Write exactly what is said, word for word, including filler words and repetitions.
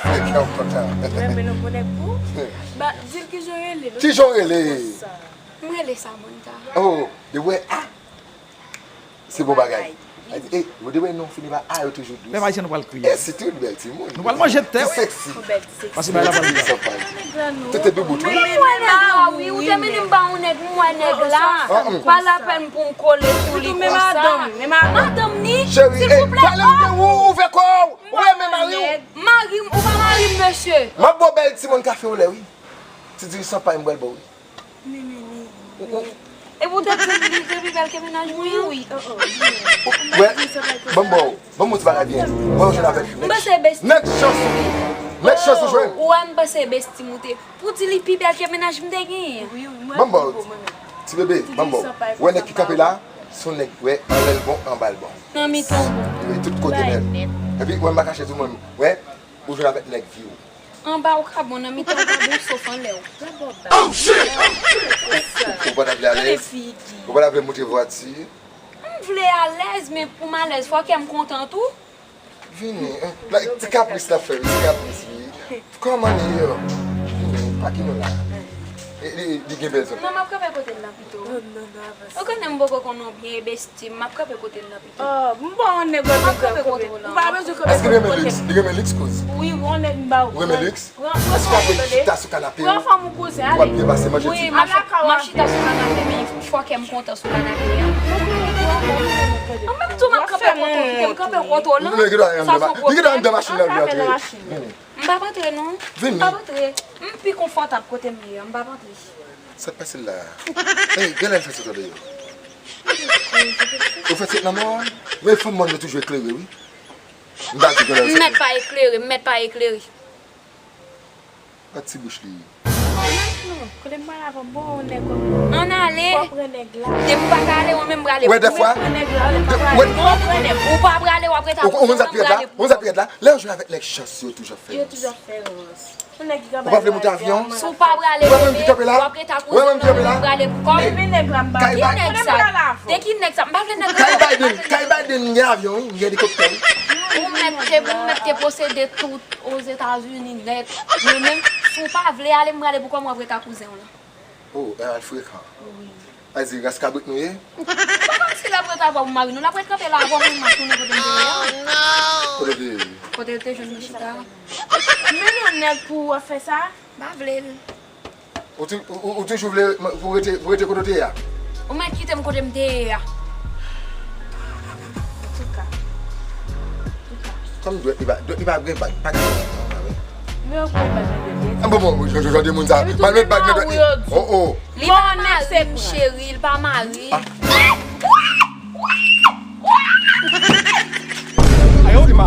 fè kè m kontan. Renmen nou pou nèg pou. Ba, di l kijan w rele, non? Kijan w rele? Sa. M rele Samantha. Oh, de wè, ah, se bon bagay. Ay, eh, de wè non fini pa, ah, yo toujou dous. Pèp ayisyen nou pral kriye. Eh, se tout bèl timoun. Nou pral manje tè, wi. Seksi. Ou bèl, ti seksi. Paske bagay la pral grav. Tete doubout, wi. Mwen, mwen, mwen, wi, ou te mennen m ba yon nèg, m wè nèg la. Pa lapèn pou m kole sou li konsa. Madanm ni, silvouplè. Cheri, eh, pale m de ou, ouvè kò w. Ou renmen mari w? Mari m, ou pa mari m, mesye. M ap ba w bèl timoun kafe w lè, wi. Ti diri san pay m pral ba w, wi. Men, men, men, men. E pou tèt li, li te pi bèl ke mennaj mwen an. Wi, wi. Wè, ban m ba w, ban m yon ti bagay byen. Wè, ou jwenn avèk nèg, nèg chans ou. Nèg chans ou jwenn. Ou wè, m panse bestim ou te. Pou di li pi bèl ke mennaj m te genyen. Ban m ba w, ti bebe, ban m ba w. Wè nèg ki kanpe la, se yon nèg, wè, anlè l bon, anba l bon. Nan mitan bon. Wi, tout kote nèt. Epi, wè, m pa kache tou, mwen, wè, ou jwenn avèk nèg vi w. Anba ou ka bon, nan mitan ou ka bon, sof anlè w. Oh, shit! Ou pa ta vle alèz? Ou pa ta vle monte vwati? M vle alèz, men pou m alèz, fò kè m kontan tou. Vini, eh, la, ti kapris l ap fè, wi, ti kapris, wi. Kòman li ye? Vini, pa ki nou la. E, li, li gen bèl zòt. Non, m ap kanpe kote l la pito. Non, non, non, avanse. Ou konnen m poko konn ou byen, e bestim, m ap kanpe kote l la pito. Oh, m bon, yon nèg wè m kanpe kote w la. Ou pa bezwen kanpe kote m. Èske li renmen liks? Li renmen liks, kouz? Wi, yon nèg m ba ou. Ou renmen liks? Èske w ap chita sou kanape a? Pran fanm ou kouzen, ale. W ap byen pase, manje ti. Wi, m ap chita sou kanape, men fò kè m kontan sou kanape a. An menm tou, m ap kanpe kote w kite m kanpe kote w lan. Li gen dwa anndan machin nan, li antre. M p ap antre, non. Vini. M p ap antre. M pi konfòtab kote m ye a, m p ap antre. Sa k pase l la a? Ey, gade l fè sot andeyò. Ou fè sot nan mò a? Men fanm mòn yo toujou eklere, wi. M ta di gade l sot. M mèt pa eklere, m mèt pa eklere. Pa ti bouch li ye. Kote m pral avè w, bon, nèg, ann ale. Depi w pa ka ale, ou menm prale. Wè, dèfwa. Ou pa prale, w ap ret a kote w, ou menm prale. Ou menm sa k ret la. Lè yo jwe avèk nèg chans, yo toujou ap fè rans. Ou pa vle monte avyon? Si w pa prale, w ap ret a kote w, ou menm prale pou kò w. Ki nèg sa? De ki nèg sa? M pa vle nèg. Kay Biden, kay Biden gen avyon, wi, gen elikoptè, wi. Ou mèt te, ou mèt te posede tout Ozetazini nèt. Men menm si w pa vle ale, m prale pou kò m, w ap ret a kouzen w lan. Oh, Erald frekan. Wi. A di ras kabrit nou ye? Pa kòmsi l ap ret avè w pou mari nou, l ap ret kanpe la avè w, mwen m ap tounen kote m te ye a. Kote w te ye? Kote l te jwenn mwen chita. Men yon nèg pou w ap fè sa? M pa vle l. Ou tou- ou- ou- ou toujou vle pou rete, pou rete kote w te ye a? Ou mèt kite m kote m te ye a. Antouka. Antouka. Kòm dwèt li pa, dwèt li pa gen bag, pa gen bag. Men ou konnen pa gen bag. Ah, bon, bon, jan, jan de moun sa. Mal met bag nan dwèt li. Oh, oh. Li pa mari m, cheri, li pa mari. Ah. Ayo, di ma.